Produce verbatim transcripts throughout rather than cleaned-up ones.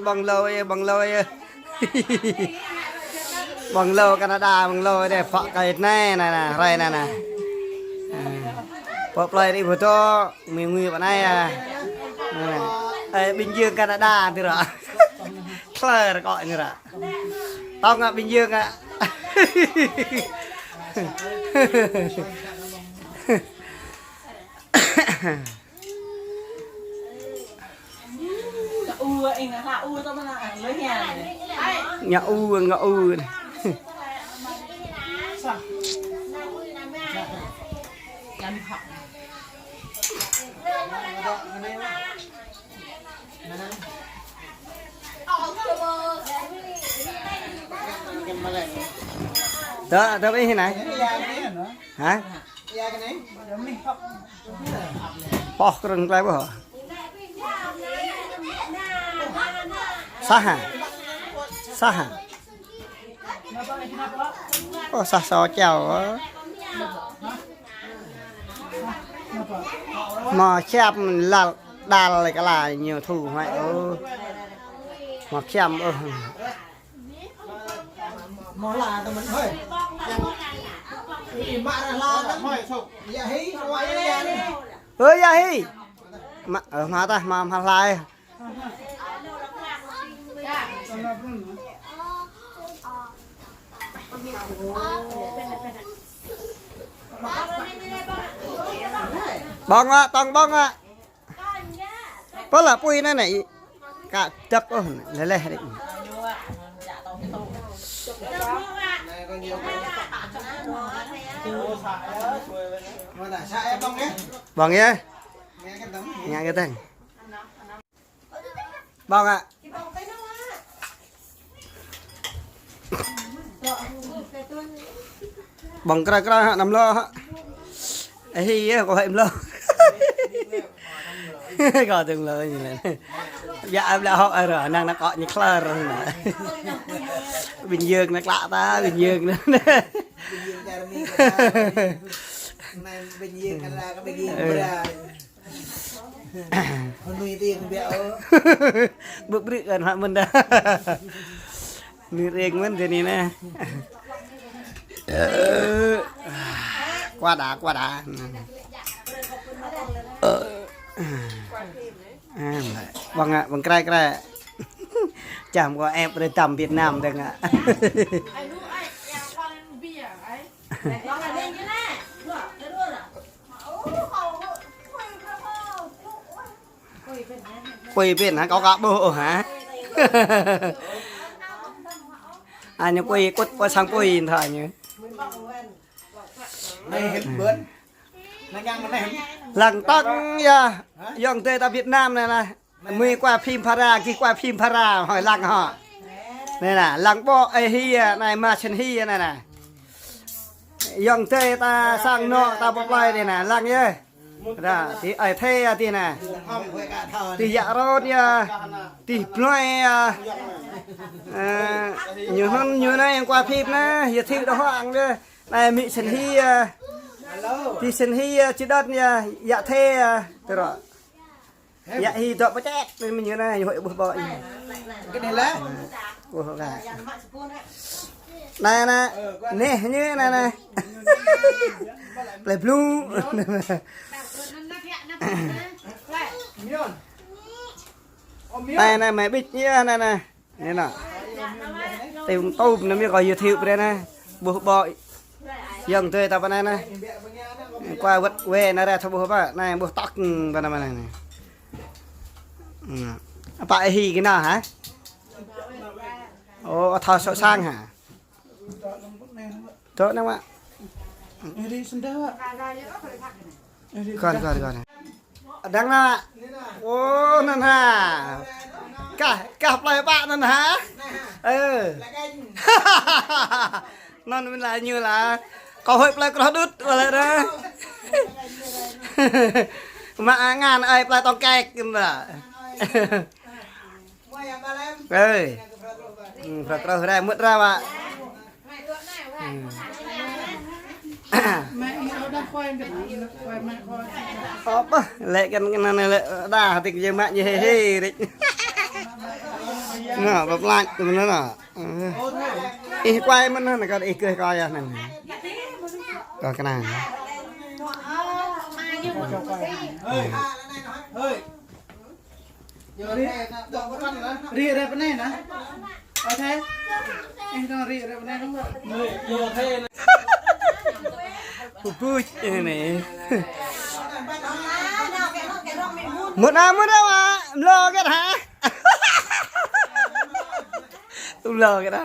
Bungalow, bungalow. Bungalow Canada, bungalow dih, pŏk kơi anai, anai, anai, hrơi anai, anai. Pŏk plơi rĭ bơdô, ngui ngui pơ anai ah. Anai. Ơ, Bình Dương Canada tih ră. Klơi rơkơi anai ră. Tŏng ah Bình Dương ah. Ngă u, ngă u. Tơ, tơ ih anai. Hă? Poh krưng klai boh. Sah hă? Sah hă? Ơ, sah sô čeo. Mă čăm lăl đal kơ la ñu thu hmai ơ. Mă čăm ơ. Ơ, ya hi. Mă, ơ, mă tah, mă, mă lai. Ƀơ̆ng mă, tŏng ƀơ̆ng mă. Pơ la apui anai anai. Kă dăp ôh, lĕ lĕ đĕ. Ƀơ̆ng yơh. Ngă kơ tơ̆ng. Ƀơ̆ng ah. Ƀơ̆ng krơi krơi hă, anăm lŏ hă. Ơ hi yơh, kâo hơi mlŏ. Kâo tơ̆ng mlŏ ñu lĕ. Biă mlŏ hŏ ră, năng nă kŏ ñu klơr nă. Bình Dương nă klă ta, Bình Dương nă. Bình Dương Canada, Bình Dương Canada. Hơnui riêng biă ơ. Bưp brư̆ kơ hă mơ̆n đa. Hơnui riêng mơ̆n tơ anai nă. Ơ. Kua đa, kua đa. Ơ. Ơ, ƀơ̆ng ah, ƀơ̆ng krơi krơi. Čăm kơ ĕp rơdăm Việt Nam tơ̆ng ah. Apui pĭn hă, kâo kă ƀuh ôh hă. Anai apui kŭt pơ sang apui thoi ñu. Lăng tŏng yơh, ayŏng adơi ta Việt Nam anai anai. Mui quay phim phara, gih quay phim phara, hơi lăng hŏ. Anai anai, lăng ƀô̆ ơi hi anai, mă čăn hi anai anai. Ayŏng adơi ta sang anŏ ta pơ plơi anai anai, lăng yơh. Ră, tih ơi Thê ah tih anai. Tih Yă Rôn yơh. Tih Bloi yơh. Ơ, ñu hnŭn ñu anai yang quay phim anai, yơh tih đôč hăng yơh. Anai mĭ čăn hi yơh. Tih čăn hi yơh, či đŏt yơh, Yă Thê yơh. Tơrŏ. Yă hi dŏ pơčet, anai mĭ ñu anai, ñu hơi ƀuh ƀô̆ ñu. Kơ anai lĕ. Ƀuh kă. Anai anai, neh ñu anai anai. Plei Blu. Anai anai, mơi ƀĭt ñu anai anai. Anai nă. Tơm tơm anai mơi kâo giới thiệu brơi anai. Ƀuh ƀô̆. Ayŏng adơi ta pơ anai anai. Kua wơ̆t wĕ anai ră thâo ƀuh pă. Anai ƀuh tŏk pơ anai anai. Ơ. Apa ih hi kơ anai hă? Ơ, thâo sŏ sang hă? Dŏ anai mă. Kon, kon, kon. Ơ, đang nă. Ơ, anŭn hă. Kah, kah plơi pă anŭn hă? Ơ. Anŭn mĭn lah ñu lah. Kâo hơi plơi Krah Đut, wơ̆t lah. Mă ngăn ơi plơi Tŏng Kek, kơnă. Ơi. Ơ, Krah Krah rai, mŭt rai, wă. Ơ. Apa? Lĕ kơ anŭn lĕ đa hơtĭk jơmă ñu hê hê rĭ. Nă, băp lač tui anŭn nă. Ih, kuai mơ̆n anŭn, kâo ih kơh kâo yơh anŭn. Kâo kơnang. Ri, ri, ri pơ anai nă. Ơ, Thê. Ih, dŏng ri, ri pơ anai dŏng. Pơpŭč, ơ, anai. Mŭt nă, mŭt nă, mă. Mlâo kơ hă? Mlâo kơ hă?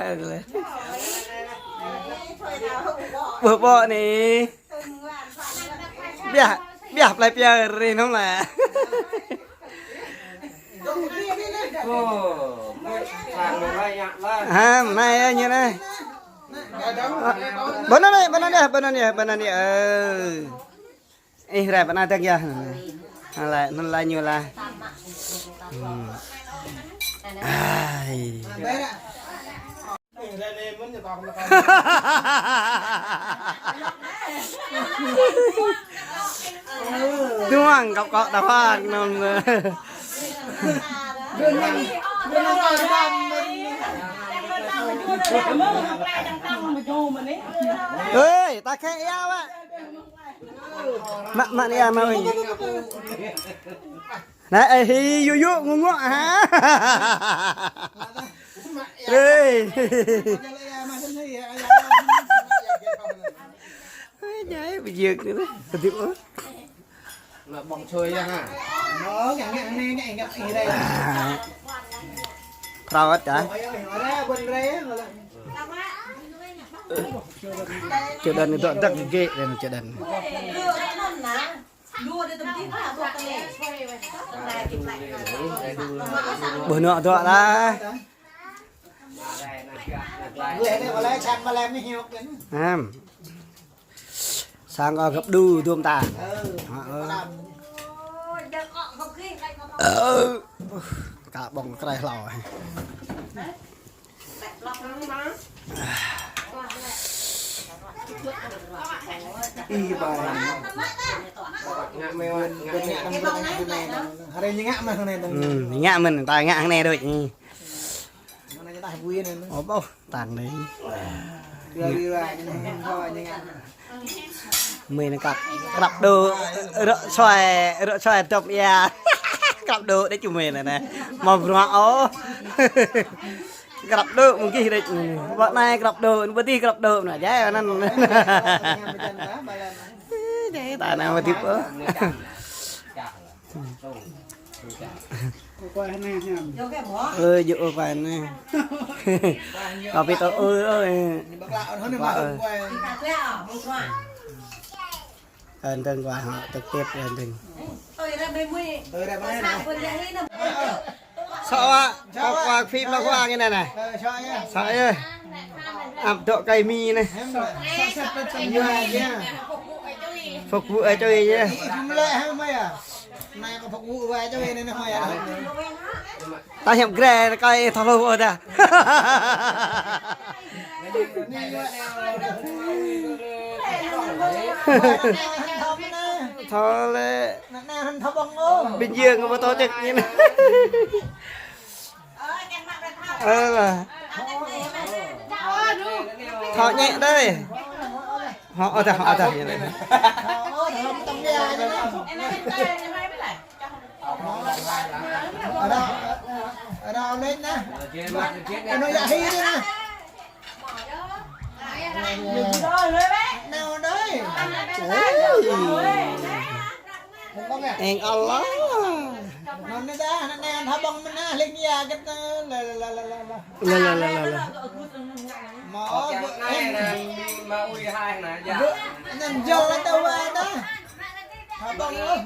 Ƀuh ƀô̆ anai. Biă, biă plei piơr ri nŭm lĕ. Ha, anai yơh ñu anai. Bơnăn đơi, bơnăn đơi, bơnăn đơi, bơnăn đơi, ơ. Ih, rai bơnăn đơi yơh. Anai lĕ, anai lĕ ñu lĕ. Hmm. Ai. Tuang kăp kŏ tơpă nŭn. Ơi, ta khĕ ia wă. Mă, mă ia mă ơi. Nă, ơ, hi, yŭ, yŭ, ngŏ, ngŏ, ha. Ê. Ơ, djai, ƀu djơ̆ kơ anai, kơdip ôh. Nă ƀơ̆ng čôi yơh ha. Ơ, ngă, ngă, anai, ngă, ngă, ih, rai. Phrâo ăt hă? Ơ, ơ, ơ, rai, ƀơ̆ng rai, ơ. Čơđăn anai dŏ dăk gơgĕ, čơđăn. Ƀuh nŏ dŏ lah. Ham. Sang kơ găp đu dum ta. Hă, ơ. Ơ. Kơ ƀơ̆ng kreh hlâo. Ih, ba. Hrơi ñu ngă mơ̆n anai. Hmm, ngă mơ̆n, ta ngă anai đôč. Anai ñu tah bui anai. Ơ, ƀuh, tang anai. Dua, dua, ñu anai, ñu ngă. Mơi anai kăp, krăp dŏ, rŏ suai, rŏ suai tŏp ia. Krăp dŏ đĕč ču mơi anai nă. Mă bruă ôh. Krăp dŏ mơ̆ng gih đĕč. Ƀă anai krăp dŏ, ƀă adih krăp dŏ nă, djai anŭn. Djai ta nă mă hơdip ôh. Ơ, djơ̆ ôh, kuai anai. Kâo pĭt ôh, ơ, ơ, ơ. Kuai ôh. Ơ, dơ̆ng kuai hŏ, trực tiếp ơ, dơ̆ng. Sŏ wă, kâo kuai phim lŏ kuai anai nă. Sŏ yơh. Ăp dŏ kai mi anai. Phục vụ ơi, čui yơh. Anai kâo phục vụ ơi, čui anai nă, hmâo yơh. Ta hiăp grê kơi thâo hluh ôh ta. Thâo lĕ. Bình Dương kơ ƀu tổ chức ñu nă. Ơ, thâo ñĕ đơi. Hŏ, ơ, ta, hŏ, ta, ñu lĕ. Ada, ada lên nă. Ada ya hi đi nă. Nao đây. Eng Allah. Nao nă ta, nă, nă, hơbăng mơ̆n nă, ling ya kơ ta. La, la, la, la, la, la. La, la, la, la, la. Mă, ơ, ơ, năn jol ta wa ta. Hơbăng ơ.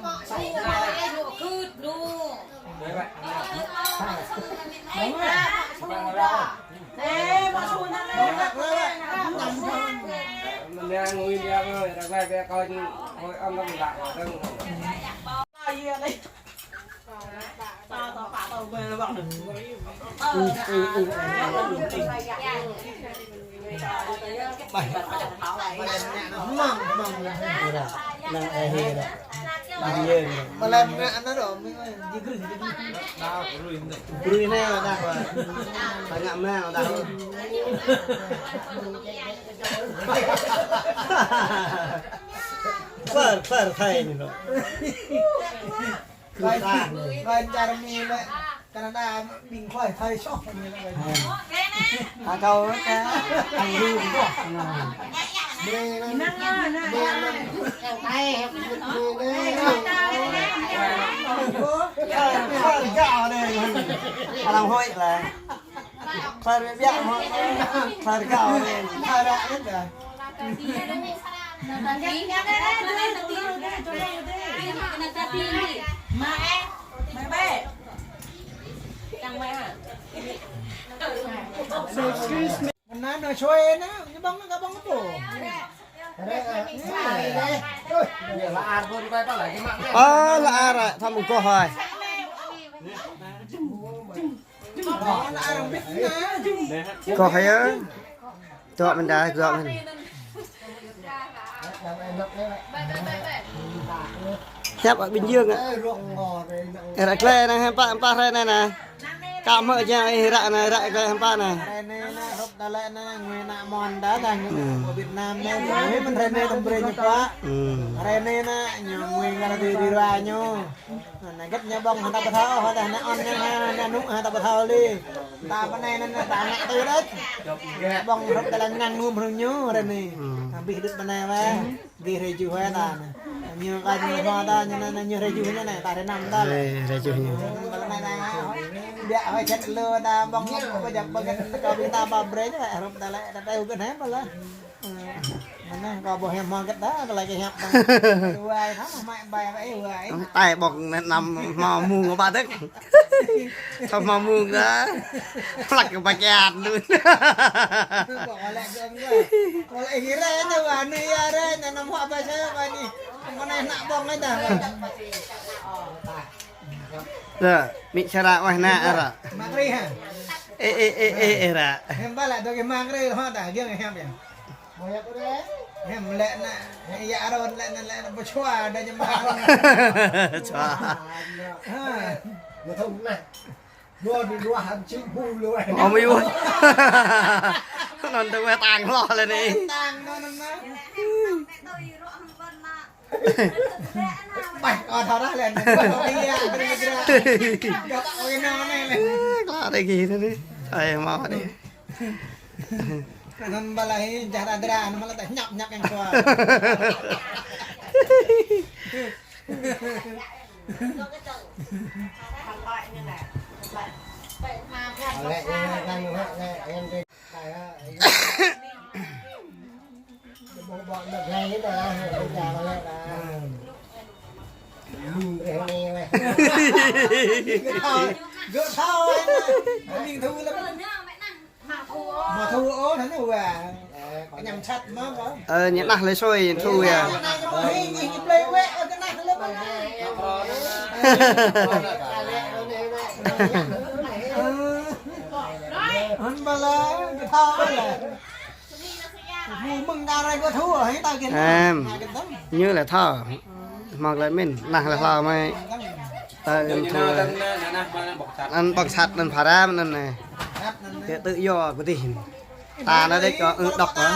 Malam ngă anŭn dong, mi, mi, jigrih, jigrih. Brui nao dah, wah. Tơngă mă dah. Phar, phar, thai anai lŏ. Bai, bai čar mi lĕ. Kanada ƀing khua thai soh. Ha kâo ta ăn lu. Phar gao anai. Arăng hơi lah. Phar biă mă. Phar gao anai. Phar ră anai. Mơnă nao čuai nă, ñu ƀơ̆ng nă, kâo ƀơ̆ng pô. Ơ, la ar, thăm mơ̆ng koh hơi. Koh hơi ơ. Dŏ mơ̆n đa, dŏ mơ̆n. Hiăp ở Bình Dương ạ. Ơ, ră glaĭ anai, hiăp pă, hiăp pă hrơi anai nă. Kâo mă jang ih ră anai, ră glaĭ hiăp pă anai. Hrơi anai nă, hrup tơlơi anai, ngui ană mon đa, đa ngui ană Việt Nam anai. Ngui mơ̆n hrơi anai tơm brơi ñu pă. Hrơi anai nă, ñu ngui ngă ră tui đi rua ñu. Anai gĕt ñu ƀơ̆ng hơta pơthâo, hơta anai ôn ñu, anai anŭ hơta pơthâo li. Ta pơ anai anai ta ngă tui đôč. Ƀơ̆ng hrup tơlơi ngă ngum hrŏm ñu ră anai. Abih đôč pơ anai weh. Gih rơjuh weh ta anai. Ñu kơ ñu hmâo ta, ñu anai ñu rơjuh ñu anai, ta rơnăm ta. Rơjuh ñu. Pơ anai ta ngă. Biă hơi čĕt lu ta ƀơ̆ng hrup pơjăp pơgĕt kơ ƀing ta ba brơi weh, hrup tơlơi ta tơgŭ gĕt hĕ pơlă. Mơnă kâo ƀuh hiăp mơ̆ gĕt đa, kơ lăi kơ hiăp tơ̆ng. Dua ai thăm mă bai bai dua ai. Tai ƀơ̆ng anai năm hmâo mơ̆ng ƀă tĕk. Thăm hmâo mơ̆ng đa. Plăk kơ ba kiat đun. Kâo lăi kơ ƀơ̆ng ƀă. Kâo lăi hĭ ră anai ƀă anai yơh ră anai năm hmâo ƀă sa ƀă anai. Kâo anai nă ƀơ̆ng anai đa. Ră, mi čara wah nă ră. Mă kri ha. Ê, ê, ê, ê, ê, ră. Hiư̆m ƀă lăi dŏ kơ mă kri hŏ đa, giŏng hiăp yơh. Hiư̆m lĕ nă, yă arôn lĕ nă, lĕ nă pơčua đa ñu mă arôn. Čua. Ha. Ñu thông nă. Dua đi dua hăm čim hu lu. Ơ, mi ui. Anŭn tơ weh tang hloh lĕ anai. Tang anŭn nă. Ƀah, kâo thâo ră lĕ anai. Kâo thâo ră lĕ anai. Kâo thâo ră lĕ anai. Ơ, klă đơi gih anai. Ơi, hmâo đơi. Anŭn ƀă lăi hĭ, čar adra, anŭn mă lăi ta ñăp ñăp yang sua. Gơ̆ thâo, gơ̆ thâo, ƀing thu lĕ. Mă thu ôh, anŭn wa. Kơñăm sat mă, mă. Ơ, ñu nah lĕ sui, thu ya. Hơn ƀă lăi, gơ̆ thâo lĕ. Thu mơ̆ng đa rai gơ̆ thu, hĭ ta gơ̆. Em, ñu lĕ thâo. Hmâo glaĭ mĭn, nah lĕ hlâo mơ̆. Tơ anŭn thu. Anŭn ƀơ̆ng sat, anŭn phara anŭn anai. Kơ tơ yua kơ tih. Ta anai đĕč kơ ư đŏk kơ.